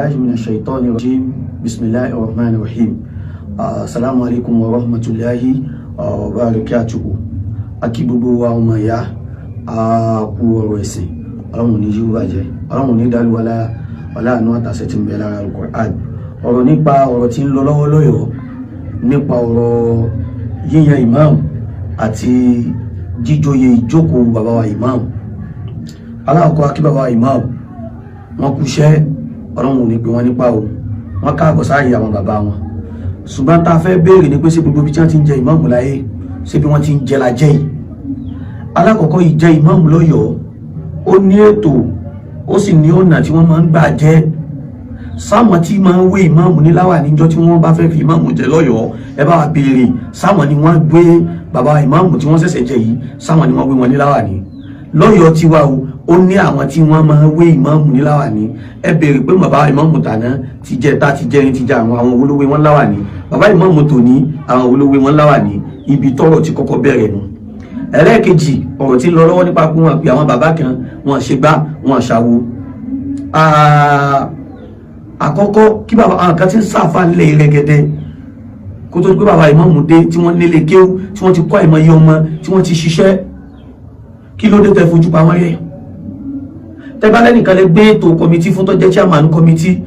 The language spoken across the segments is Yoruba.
Billahi minash shaitani rajim. Bismillahir rahmanir rahim. Assalamu alaikum wa rahmatullahi wa barakatuhu. A kí gbogbo wa, ọmọ ìyá, a kú ọ̀rọ̀ ẹ̀sìn. Ọlọ́run ní yíò bàjẹ́, Ọlọ́run ní dálú aláàánú àtàṣẹ tí ń bẹ lára Al-Qur'an. Ọ̀rọ̀ nípa ọ̀rọ̀ tí ń lọ lọ́wọ́ lọ́yọ̀ọ́, nípa ọ̀rọ̀ yíyan imam àti jíjoyè ìjókòó bàbá wa imam. Aláàkọ́, akí bàbá wa imam, wọ́n kúṣẹ́. Ọlọ́run ní pé wọ́n nípa o, wọ́n káàbọ̀ sáàyè àwọn bàbá wọn. Ṣùgbọ́n tá a fẹ́ béèrè ní pé, sí gbogbo ibi tí wọ́n ti ń jẹ ìmáàmù láyé, ṣé bí wọ́n ti ń jẹ la jẹ́ yìí? Alákọ̀ọ́kọ́, ìjẹ ìmáàmù lọ́yọ̀ọ́, ó ní ètò, ó sì ní ọ̀nà tí wọ́n máa ń gbà jẹ́. Sáwọn tí máa ń wé ìmáàmù ní láwà níjọ́ tí wọ́n bá fẹ́ fi ìmáàmù jẹ lọ́yọ̀ọ́, ẹ bá wa béèrè, sáwọn ni wọ́n gbé bàbá ìmáàmù tí wọ́n ṣẹ̀ṣẹ̀ jẹ yìí, sáwọn ni wọ́n gbé wọn ní láwà ní lọ́yọ̀ọ́ tiwa o? Ó ní àwọn tí wọ́n máa ń wé ìmáàmù ní láwà ní. Ẹ béèrè pé bàbá ìmáàmù tàná ti jẹ tá ti jẹrin ti jẹ, àwọn olówó wọn láwà ní? Bàbá ìmáàmù tòní, àwọn olówó wọn láwà ní? Ibi tọ́rọ̀ ti kọ́kọ́ bẹ̀rẹ̀ nu. Ẹlẹ́ẹ̀kejì, ọ̀rọ̀ tí ń lọ lọ́wọ́ nípa pé wọ́n pe àwọn bàbá kan, wọ́n ṣe gbá, wọ́n ṣàwo. Àkọ́kọ́, kí bàbá àwọn kan ti ń sáfà lé rẹ́gẹ́dẹ́ kó tó pé bàbá ìmáàmù dé, tí wọ́n nílé kéwú, tí wọ́n ti kọ́ àìmọye ọmọ, tí wọ́n ti ṣiṣẹ́, kí ló dé tẹ́ fojú pa wọ́n rẹ́? Tẹ́bá lẹ́nìkan lè gbé ètò committee fún, tó jẹ́ chairman committee,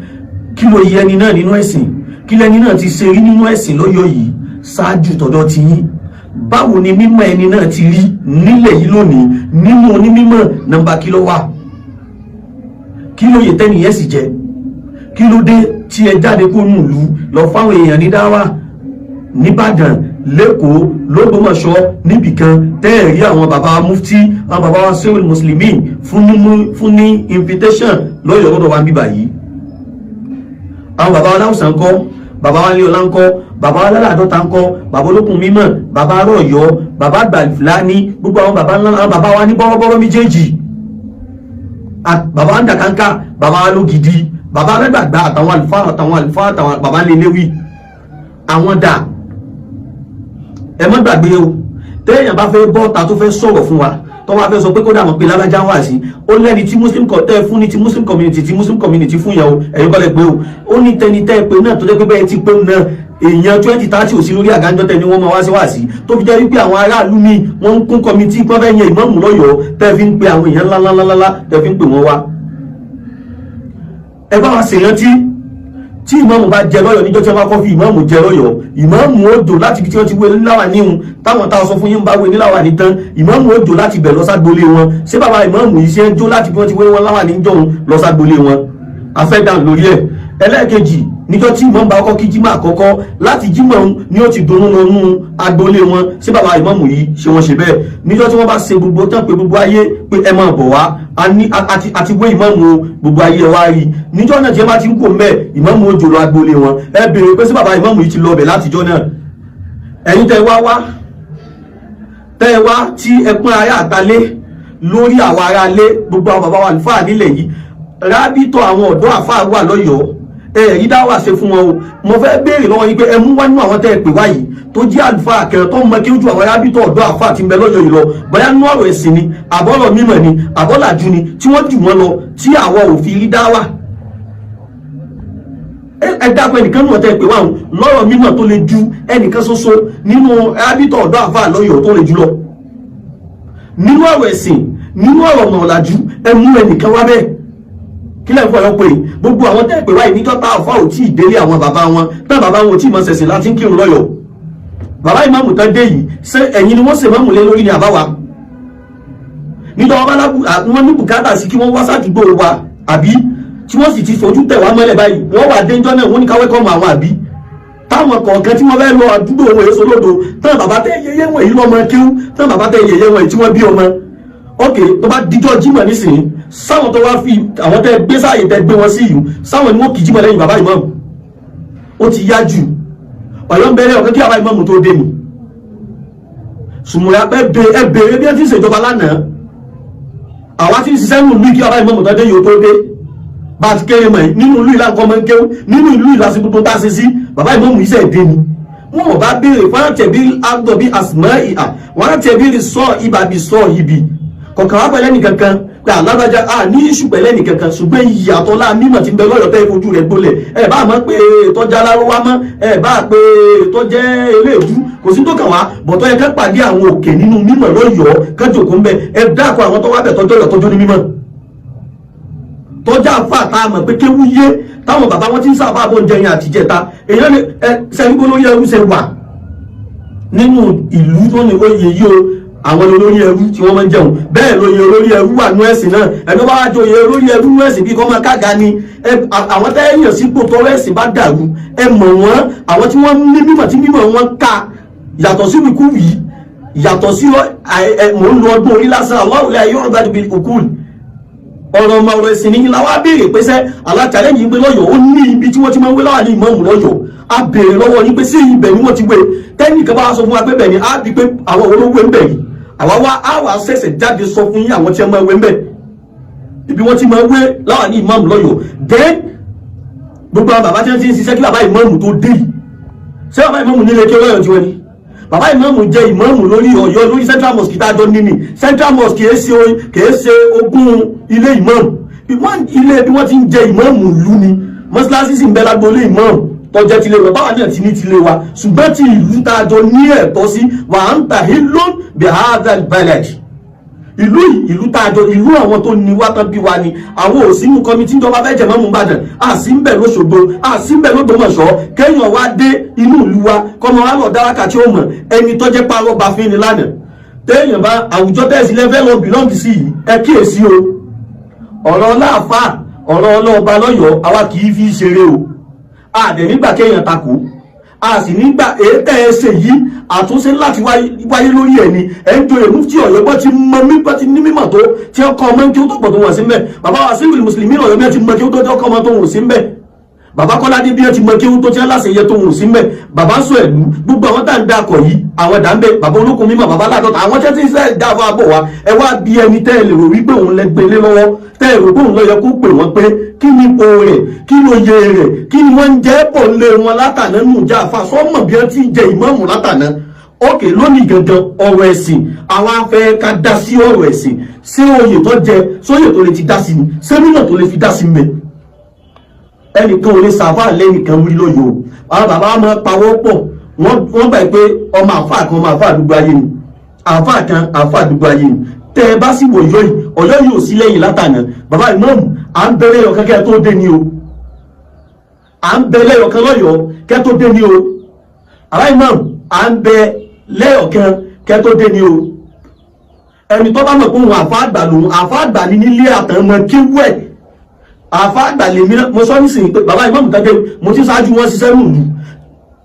kí ló yẹ ẹni náà nínú ẹ̀sìn? Kí lẹ́ni náà ti ṣe rí nínú ẹ̀sìn lọ́yọ̀ yìí ṣáájú tọ̀dọ̀ ti yín? Báwo ni mímọ̀ ẹni náà ti rí nílẹ̀ yìí lónìí? Nínú onímọ̀, nọ́mbà kí ló wà? Kí ló yẹ tẹ́nìyẹn sì jẹ́? Kí ló dé tí ẹ jáde kó nù lù lọ fáwọn èèyàn ní dáwà nìbàdàn, lẹ́kọ̀ọ́, lọ́gbọ́mọ̀ṣọ́, níbìkan tẹ́ẹ̀rí àwọn bàbá mufti, àwọn bàbá wa sewil muslimin fún mímú fún ní invitation lọ́yọ̀ lọ́dọ̀ wa ń bíbà yìí? Àwọn bàbá wa láwùsàn ńkọ́? Bàbá wa léọlá ńkọ́? Bàbá wa lálàdọ́ta ńkọ́? Bàbá olókùn mímọ̀, bàbá arọ̀yọ́, bàbá àgbàlá ní gbogbo àwọn bàbá ńlá, àwọn bàbá wa ní bọ́rọ́bọ́rọ́ méjèèjì, bàbá wa ń dàkánká, bàbá wa lógidi, bàbá alẹ́gbàgbà, àtàwọn àlùfáà, àtàwọn àlùfáà, àtàwọn bàbá ńlẹ́lẹ́wì, àwọn dà? Ẹ má gbàgbé o, téèyàn bá fẹ́ bọ́ ta, tó fẹ́ sọ̀rọ̀ fún wa, tó wá fẹ́ sọ pé kódà mọ̀ pé lábájá wà sí, ó lẹ́ni tí muslim kọ tẹ́ fún ní ti muslim community, tí muslim community fún yẹn o. Ẹ̀yin kọ́ lẹ pé o, ó ní tẹni tẹ́ pé náà, tó jẹ́ pé bẹ́ẹ̀ ti pé náà, èèyàn 20, 30 ò sí lórí àgájọ́ tẹ ni wọ́n máa wá sí wá sí, tó fi jẹ́ wípé àwọn aráàlú míì wọ́n ń kún committee kí wọ́n fẹ́ yan ìmáàmù lọ́yọ̀ọ́, tẹ́ fi ń pe àwọn èèyàn ńláńláńláńlá, tẹ́ fi ń pè wọ́n wá. Ẹ bá wa ṣèrántí, tí ìmáàmù bá jẹ lọ́yọ̀ọ́, níjọ́ tí wọ́n bá kọ́ fi ìmáàmù jẹ lọ́yọ̀ọ́, ìmáàmù ó dò láti ibi tí wọ́n ti wé níláwà níhun, táwọn táwọn sọ fún yín bá wé níláwà ní tán, ìmáàmù ó dò láti bẹ̀ lọ ságbolé wọn. Ṣé bàbá ìmáàmù yìí ṣe ń jó láti bí wọ́n ti wé wọn láwà ní jọ̀hún lọ ságbolé wọn? Afẹ́dàn lórí ẹ̀. Ẹlẹ́ẹ̀kejì, níjọ́ tí ìmáàmù bá kọ́ kí jímọ̀ àkọ́kọ́, láti jímọ̀ ni ó ti dunnú lọ́nú agbolé wọn. Ṣé bàbá ìmáàmù yìí ṣe wọ́n ṣe bẹ́ẹ̀? Níjọ́ tí wọ́n bá ṣe gbogbo tán, pé gbogbo ayé pé ẹ máa bọ̀ wá, àti wé ìmáàmù o, gbogbo ayé ẹ wá rí, níjọ́ náà tí ẹ bá ti ń kó mbẹ́, ìmáàmù ó jò lọ agbolé wọn. Ẹ béèrè pé sí bàbá ìmáàmù yìí ti lọ bẹ̀ látijọ́ náà? Ẹ̀yin tẹ́ wá wá, tẹ́ wá tí ẹ pọ́n ará àtàlé lórí àwọn ará ilé, gbogbo àwọn bàbá wa àlùfáà nílẹ̀ yìí, rábìtọ̀ àwọn ọ̀dọ́ àfáà wà lọ́yọ̀ọ́, ẹ rí dáwà ṣe fún wọn o. Mo fẹ́ béèrè lọ́wọ́ yín pé ẹ mú wá nínú àwọn tẹ́ ẹ pè wá yìí tó jẹ́ àlùfáà kan tó mọ kí ó ju àwọn rábìtọ̀ ọ̀dọ́ àfáà tí ń bẹ lọ́yọ̀ọ́ yìí lọ, bóyá nínú ọ̀rọ̀ ẹ̀sìn ni, àbọ̀rọ̀ mímọ̀ ni, àbọ̀làjú ni, tí wọ́n jù wọ́n lọ, tí àwọn ò fi rí dáwà. Ẹ dákun, ẹnìkan nù ọ̀tẹ́ ẹ pè wá òun lọ́rọ̀ mímọ̀ tó lè ju ẹnìkan ṣoṣo nínú rábìtọ̀ ọ̀dọ́ àfáà lọ́yọ̀ọ́ tó lè jù lọ nínú ọ̀rọ̀ ẹ̀sìn, nínú ọ̀rọ̀ ọ̀nà ọ̀làjú? Ẹ mú ẹnìkan wá bẹ́ẹ̀. Kí lẹ́yìn fún ọ̀yọ́ pé gbogbo àwọn tẹ́ pé wáyé, níjọ́ tá àfáà ò tí ì délé àwọn bàbá wọn tá bàbá wọn ò tí ì mọ ṣẹ̀ṣẹ̀ láti ń kírun lọ́yọ̀ọ́, bàbá ìmáàmù tán dé yìí, ṣé ẹ̀yin ni wọ́n ṣe máàmù lé lórí ni àbáwa? Níjọ́ wọn bá wọ́n ní bùkátà sí kí wọ́n wá sádùúgbò wa, àbí tí wọ́n sì ti fojú tẹ̀ wá mọ́lẹ̀ báyìí, wọ́n wà déńjọ́ náà, wọ́n ní káwé kọ́ mọ àwọn, àbí táwọn kọ̀ọ̀kan tí wọ́n fẹ́ lọ àdúgbò wọn èso lódo tán, bàbá tẹ́ yẹyẹ wọn èyí lọ́mọ kíú tán, bàbá tẹ́ yẹyẹ wọn èyí tí wọ́n bí ọmọ. Ok, tó bá díjọ́ jímọ̀ nísìnyí, sáwọn tó wá fi àwọn tẹ́ gbé sáàyè, tẹ́ gbé wọn sí yìí, sáwọn ni wọ́n kì í jímọ̀ lẹ́yìn bàbá ìmáàmù? Ó ti yá jù. Ọ̀yọ́ ń bẹ̀rẹ̀ ọ̀kẹ́ kí bàbá ìmáàmù tó dé ni. Sùmùrà, ẹ bèèrè bí ẹ ti ń ṣèjọba lánàá. Àwa tí ń ṣiṣẹ́ nínú ìlú kí bàbá ìmáàmù tó dé yìí ó tó dé, bá a ti kéré mọ̀ nínú ìlú ìlà nǹkan mọ̀ ń kéwú nínú ìlú ìlà sí gbogbo tá a ṣe sí, bàbá ìmáàmù yìí ṣe dé ni. Wọn ò bá béèrè fún tẹ̀bí àdọ̀ bí àsìmọ́ ìhà wọn tẹ̀bí sọ ibà bí sọ ibi kọ̀ọ̀kan wá pẹ̀lẹ́ nìkankan. Pé alábàjá a ní iṣu pẹ̀lẹ́ nìkankan, ṣùgbọ́n ìyàtọ̀ lá mímọ̀ ti ń bẹ lọ́yọ̀ọ́ tẹ́ fojú rẹ̀ gbolẹ̀. Ẹ bá mọ̀ pé tọ́jà aláró wá mọ́, ẹ bá pé tọ́jẹ́ eléèdú, kò sí tó kàn wá bọ̀tọ́. Yẹ ká pàdé àwọn òkè nínú mímọ̀ lọ́yọ̀ọ́, ká jòkó ń bẹ. Ẹ dákọ̀ àwọn tó wá bẹ̀ tọ́jọ́ yọ̀, tọ́jú ní mímọ̀, tọ́jà fà tá a mọ̀ pé kéwú yé, táwọn bàbá wọn ti ń sábà bọ̀ ń jẹyìn àtijẹ́ta. Èèyàn lè ẹ sẹ́ni kó lórí ẹrú ṣe wà nínú ìlú tó ní oyè yìí o, àwọn olórí ẹrú tí wọ́n máa ń jẹun bẹ́ẹ̀ lóye olórí ẹrú wà nú ẹ̀sìn náà. Ẹni bá wá joyè olórí ẹrú nú ẹ̀sìn bí kò máa kága ni. Àwọn tẹ́yàn sípò tọrọ ẹ̀sìn bá dàrú, ẹ mọ̀ wọ́n, àwọn tí wọ́n ní mímọ̀, tí mímọ̀ wọn ká yàtọ̀ sí wíkúwì, yàtọ̀ sí mò ń lo ọdún orí lásán. Allahu la yu'badu bil uqul. Ọ̀rọ̀ ọmọ ọ̀rọ̀ ẹ̀sìn ní la wá béèrè pé sẹ́ àlá challenge ń gbé lọ́yọ̀ọ́, ó ní ibi tí wọ́n ti máa ń wé láwà ní ìmáàmù lọ́yọ̀ọ́. A béèrè lọ́wọ́ yín pé sí ibẹ̀ ni wọ́n ti wé? Tẹ́nìkan bá sọ fún wa pé bẹ̀ ni, á bí pé àwọn olówó ń bẹ̀ yìí. Àwa wá á wà ṣẹ̀ṣẹ̀ jáde sọ fún yín àwọn tí wọ́n máa wé ń bẹ̀, ibi wọ́n ti máa wé láwà ní ìmáàmù lọ́yọ̀ọ́. Then gbogbo àwọn bàbá tí wọ́n ti ń ṣiṣẹ́ kí bàbá ìmáàmù tó dé yìí, ṣé bàbá ìmáàmù nílé kí ọlọ́yọ̀ tí wọ́n ní? Bàbá ìmáàmù jẹ́ ìmáàmù lórí Ọ̀yọ́, lórí Central Mosque tá a jọ ní ní Central Mosque. Kìí ṣe ogún ilé ìmáàmù. Ilé bí wọ́n ti ń jẹ ìmáàmù ìlú ni. Mọ́sálásí sì ń bẹ lágboolé ìmáàmù tó jẹ́ tilé wa, báwa náà ti ní tilé wa, ṣùgbọ́n ti ìlú tá a jọ ní ẹ̀tọ́ sí, wa anta hillun bi hadhal balad. Ìlú yìí, ìlú tá a jọ, ìlú àwọn tó ní wá tán bí wa ni. Àwọn ò sínú committee ìjọba fẹ́ jẹ̀mọ́ mú Ìbàdàn, àsí ń bẹ̀ lóṣogbo, àsí ń bẹ̀ lógbómọ̀ṣọ́. Kéèyàn wá dé inú ìlú wa, kọ́mọ wa lọ dáraka tí ó mọ̀ ẹni tó jẹ́ párọ̀ bá fín ni lánàá. Téèyàn bá àwùjọ tẹ̀sí lẹ́fẹ́ lọ belong sí yìí, ẹ kíyèsí o. Ọ̀rọ̀ ọláàfà, ọ̀rọ̀ ọlọ́ọba lọ́yọ̀ọ́, àwa kì í fi ṣeré o. A dẹ̀ nígbà kéèyàn takò, a sì nígbà ètẹ́ ẹ ṣe yìí, àtúnṣe láti wáyé lórí ẹ̀ ni. Ẹ̀ ń joyè mufti Ọ̀yọ́, bọ́ ti mọ mí, bọ́ ti ní mímọ̀ tó, tí ó kọ́ ọmọ kí ó tó pọ̀ tó wọ̀n sí mbẹ̀. Bàbá wa síwìlì mùsùlùmí Ọ̀yọ́ bí ẹ ti mọ kí ó tó, tí ó kọ́ ọmọ tó wọ̀n sí mbẹ̀. Bàbá Kọ́ládé bí ẹ ti mọ kí ó tó, tí ó láṣẹ yẹ tó wọ̀n sí mbẹ̀. Bàbá sọ ẹ̀lú gbogbo àwọn tá à ń dakọ̀ yìí, àwọn dà ń bẹ, bàbá olókun mímọ̀, bàbá aládọ́ta, àwọn tẹ́ tí ń sẹ́ dá fún abọ̀ wa. Ẹ wá bí ẹni tẹ́ ẹ lè rò wípé òun lẹ gbélé lọ́wọ́, tẹ́ ẹ rò pé òun ló yẹ kó pè wọ́n pé kí ni ipò rẹ̀, kí ló yẹ rẹ̀, kí ni wọ́n ń jẹ́ pọ̀ lé wọn látàná nù já àfa sọ́mọ̀ bí wọ́n ti jẹ ìmáàmù látàná. Ókè lónìí gangan, ọ̀rọ̀ ẹ̀sìn, àwọn afẹ́ ká dá sí ọ̀rọ̀ ẹ̀sìn. Ṣé oyè tó jẹ sóyè tó lè ti dá sí ni? Ṣé mímọ̀ tó lè fi dá sí mẹ́? Ẹnìkan ò lè sàfà lẹ́nìkan wí lọ́yọ̀ o. Àwọn bàbá máa pawọ́ pọ̀, wọ́n gbà pé ọmọ àfáà kan, ọmọ àfáà àdúgbò ayé ni, àfáà kan, àfáà àdúgbò ayé ni. Tẹ́ ẹ bá sì wò Ọ̀yọ́ yìí, Ọ̀yọ́ yìí ò sí lẹ́yìn látànà. Bàbá ìmáàmù, à ń bẹ̀rẹ̀ ọ̀kan kẹ́ tó dé ni o. À ń bẹ lẹ́yọ̀kan lọ́yọ̀ọ́ kẹ́ tó dé ni o. Bàbá ìmáàmù, à ń bẹ lẹ́yọ̀kan kẹ́ tó dé ni o. Ẹni tó bá mọ̀ pé òun àfáà àgbà lòun, àfáà àgbà ni nílé àtàn mọ kí wẹ̀, àfáà àgbà lèmi náà. Mo sọ nísìnyí pé bàbá ìmáàmù tẹ́tẹ́ mo ti ṣáájú wọn ṣiṣẹ́ nù lù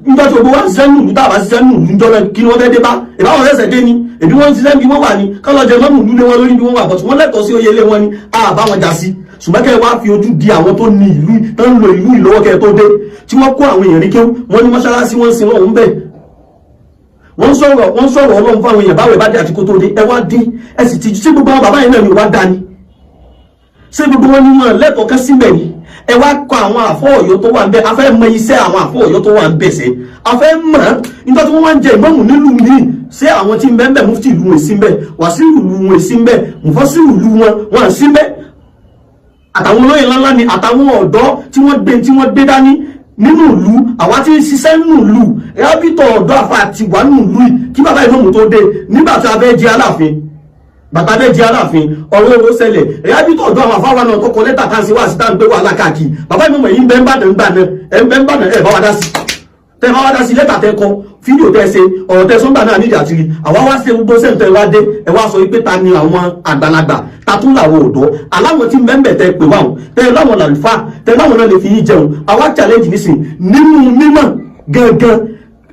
níjọ́ tí gbogbo wa ṣiṣẹ́ nù lù. Tá a bá ṣiṣẹ́ nù lù níjọ́ náà, kí ni wọ́n fẹ́ dé bá? Ìbáwọn ṣẹ̀ṣẹ̀ dé ni, èbí wọ́n ń ṣiṣẹ́ bí wọ́n wà ní kọ́lọ́jẹ mọ́mù lé wọn lórí bí wọ́n wà bọ̀tí wọ́n lẹ́tọ̀ọ́ sí oyè lé wọn ni. A bá wọn jà sí, ṣùgbọ́n kẹ́ ẹ wá fi ojú di àwọn tó ní ìlú, tó ń lo ìlú ìlọ́wọ́ kẹ́ ẹ tó dé, tí wọ́n kó àwọn èèyàn ní kéwú, wọ́n ní mọ́ṣáláṣí, wọ́n ń sin lọ́hùn bẹ́ẹ̀, wọ́n sọ̀rọ̀ Ọlọ́run fún àwọn èèyàn báwo ìbádé àti kó tó dé. Ẹ wá dé, ẹ sì ti ṣé gbogbo àwọn bàbá yẹn náà ni wá dá ni? Ṣé gbogbo wọn ní wọn lẹ́tọ̀ọ́ kẹ́ síbẹ̀ ni? Ẹ wá kọ àwọn àfọ Ọ̀yọ́ tó wà ń bẹ. A fẹ́ mọ iṣẹ́ àwọn àfọ Ọ̀yọ́ tó wà ń bẹ. Ṣe a fẹ́ mọ̀ nígbà tí wọ́n wá ń jẹ ìmáàmù nílùú míì? Ṣé àwọn tí ń bẹ ń bẹ, mufti ìlú wọn sí ń bẹ, wàsíù ìlú wọn sí ń bẹ, mùfọ́síù ìlú wọn wọn sí ń bẹ, àtàwọn olóyè ńláńlá ni, àtàwọn ọ̀dọ́ tí wọ́n gbé dání nínú ìlú, àwa tí ń ṣiṣẹ́ nínú ìlú rábìtọ̀ ọ̀dọ́ àfa àti wà nínú ìlú yìí kí bàbá ìmáàmù tó dé. Nígbà tí a fẹ́ jẹ Aláàfin, bàtà bẹ́ẹ̀ jẹ́ Aláàfin, ọ̀rọ̀ owó ṣẹlẹ̀. Rábìtọ̀ ọ̀dọ́ àwọn afáwa náà tó kọ lẹ́tà tá à ń ṣe wá sí tá à ń gbé wàhálà káàkiri. Bàbá ìmáàmù yìí ń bẹ́ ń bàdàn ń gbà náà, ẹ̀ ń bẹ́ ń bàdàn, ẹ̀ bá wa dá sí. Tẹ́ bá wá dá sí, lẹ́tà tẹ́ kọ, fídíò tẹ́ ṣe, ọ̀rọ̀ tẹ́ sọ́ngbà náà nídìí àtìrí. Àwa wá ṣe gbogbo sẹ́ńtẹ̀ wá dé, ẹ wá sọ wípé ta ni àwọn àgbàlagbà, ta tún làwọn ọ̀dọ́ aláwọn tí mẹ́mbẹ̀ tẹ́ pè wáhùn, tẹ́ láwọn làlùfáà, tẹ́ láwọn náà lè fi yín jẹun. Àwa challenge nísìn nínú mímọ̀ gangan,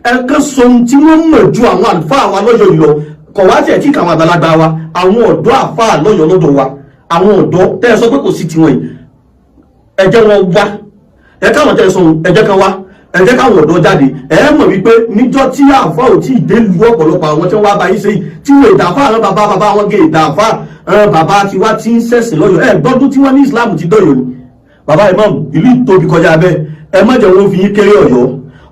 ẹ̀kan sọ ohun tí wọ́n mọ̀ ju àwọn àlùfáà wa lọ́yọ̀ yìí lọ. Kọ̀ wá tiẹ̀ tí kàwọn àgbàlagbà wa, àwọn ọ̀dọ́ àfáà lọ́yọ̀ lọ́dọ̀ wa, àwọn ọ̀dọ́ tẹ́ ẹ sọ pé kò sí tiwọn yìí, ẹ jẹ́ wọn wá. Ẹ káwọn tẹ́ ẹ sọ, ẹ jẹ́ kan wá, ẹ jẹ́ káwọn ọ̀dọ́ jáde. Ẹ mọ̀ wípé níjọ́ tí àfáà ò tí ì dé lu ọ̀pọ̀lọpọ̀ àwọn tí wọ́n wá bá yín ṣe yìí, tí wọ́n ìdàfà àwọn bàbá bàbá wọn gé ìdàfà àwọn bàbá tiwa tí ń ṣẹ̀sìn lọ́yọ̀. Ẹ gbọ́dún tí wọ́n ní Islam ti dọ̀yọ̀ ni. Bàbá imam, ìlú tóbi kọjá bẹ́ẹ̀. Ẹ má jẹ́ wọn fi yín kéré Ọ̀yọ́.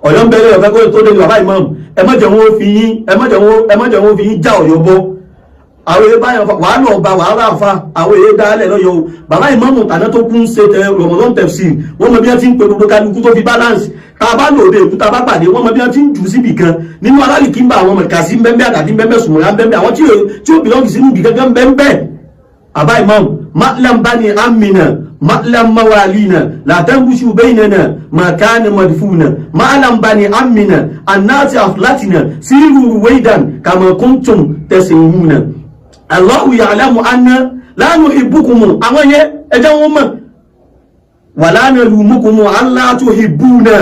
Ọ̀yọ́ ń bẹ̀rẹ̀ ọ̀fẹ́ kó tó dé ní. Bàbá imam, ẹ má jẹ́ wọn fi yín já Ọ̀yọ́ bọ́. Àwọn èyí báyọ̀ wàhálà ọba, wàhálà àfa, àwọn èyí dálẹ̀ lọ́yọ̀ o. Bàbá ìmáàmù tàná tó kún ṣe tẹ Ramadan tafsir, wọ́n mọ bí wọ́n ti ń pe gbogbo kálukú tó fi balance. Tá a bá lòde èkú, tá a bá pàdé, wọ́n mọ bí wọ́n ti ń jù síbì kan nínú alálìkí ń bá àwọn mọ̀kàsí ń bẹ́ẹ̀, àdàdí ń bẹ́ẹ̀, sùnmọ̀rá ń bẹ́ẹ̀, àwọn tí ó belong sínú ibì kankan bẹ́ẹ̀. Àbá ìmáàmù ma'lam bani amina ma'lam mawalina la tanbushu bainana ma kana madfuna ma'lam bani amina annati aflatina siru ruwaidan kama kuntum tasiruna Allahu ya'lamu anna la nuhibbukum. Àwọn yẹn, ẹjẹ́ wọn mọ̀ wala nalumukum alla tuhibbuna.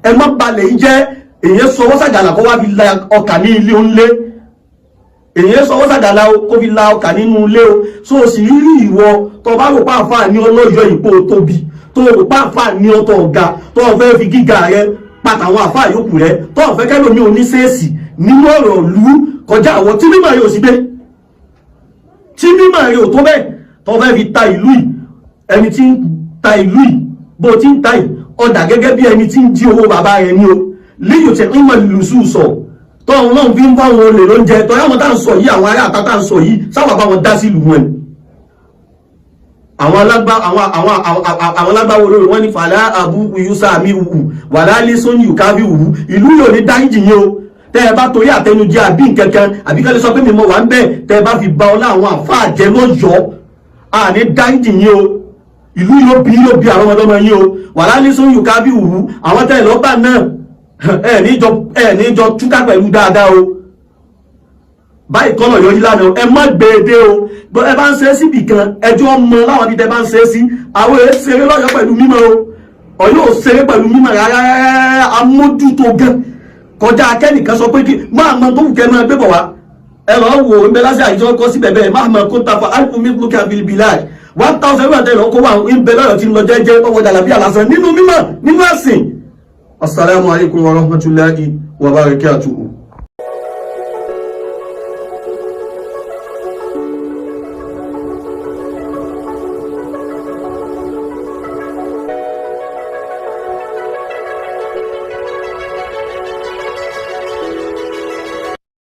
Ẹ má balẹ̀ yìí jẹ́. Èyàn sọ wọ́sàgàlà kó wá fi la ọkà ní ilé onílé. Èyàn sọ wọ́sàgàlà kó fi la ọkà nínú ilé o. So sì rírí ìwọ tó bá rò pàǹfà ní ọlọ́yọ̀ ìpò tóbi, tó rò pàǹfà ní ọtọ̀ ọ̀gá, tó fẹ́ fi gíga rẹ pàtàwọn àfáà yòókù rẹ, tó fẹ́ kẹ́lòmí oníṣẹ́ẹ̀sì nínú ọ̀rọ̀ ìlú kọjá àwọn tí mímọ̀ yóò sì gbé, tí mímọ̀ rẹ ò tó bẹ́ẹ̀, tó fẹ́ fi ta ìlú yìí. Ẹni tí ń ta ìlú yìí, bó ti ń ta yìí, ọ̀dà gẹ́gẹ́ bí ẹni tí ń jí owó bàbá rẹ̀ ní o. Líyò tẹ̀ ń mọ̀ lùsù sọ tọ́hún náà fi ń bá wọn olè lóúnjẹ tọ́ yàwọn tá à ń sọ yìí, àwọn ará àtà tá à ń sọ yìí, sáwà bá wọn dá sí ìlú wọn ni. Àwọn alágbá àwọn àwọn àwọn alágbáwo olórí wọn ní fàlà àbú yusa mi wù wàlá lẹ́sọ́n yù kábí wù. Ìlú yóò ní dáríjì yín o. Tẹ́ ẹ bá torí àtẹnujẹ àbí nkankan àbí kẹ́lẹ́ sọ pé mi mọ̀ wá ń bẹ̀, tẹ́ ẹ bá fi ba ọlá àwọn àfáà jẹ lọ́yọ̀ọ́, àní dáríjì yín o. Ìlú yóò bí àwọn ọmọdé yín o. Wàlá lẹ́sọ́n yù kábí wù. Àwọn tẹ́ ẹ lọ́ba náà, ẹ níjọ túká pẹ̀lú dáadáa o. Báyìí kọ́nà yọrí lánàá, ẹ má gbèdé o. Ẹ bá ń ṣe é síbì kan, ẹjọ́ mọ láwọn ibi tẹ bá ń ṣe é sí. Àwọn èé ṣeré lọ́yọ̀ pẹ̀lú mímọ́ o. Ọ̀yọ́ ò ṣeré pẹ̀lú mímọ́ rárá, amójútó gan kọjá akẹ́nìkan sọ pé kí máa mọ tó wù kẹ́ máa gbé bọ̀ wá. Ẹ lọ́ wò ó ń bẹ lásìkò àìjọ kọ́ síbẹ̀ bẹ́ẹ̀ máa mọ kó ta fa alifu mi lókè abilibilaj 1000 wíwà tẹ̀lé ọkọ̀ wà ń bẹ lọ́yọ̀ tí ń lọ jẹ́jẹ́ ọwọ́ jàlábí àlásán nínú mímọ́ nínú ẹ̀sìn. Assalamu alaikum wa rahmatullahi wa barakatuhu.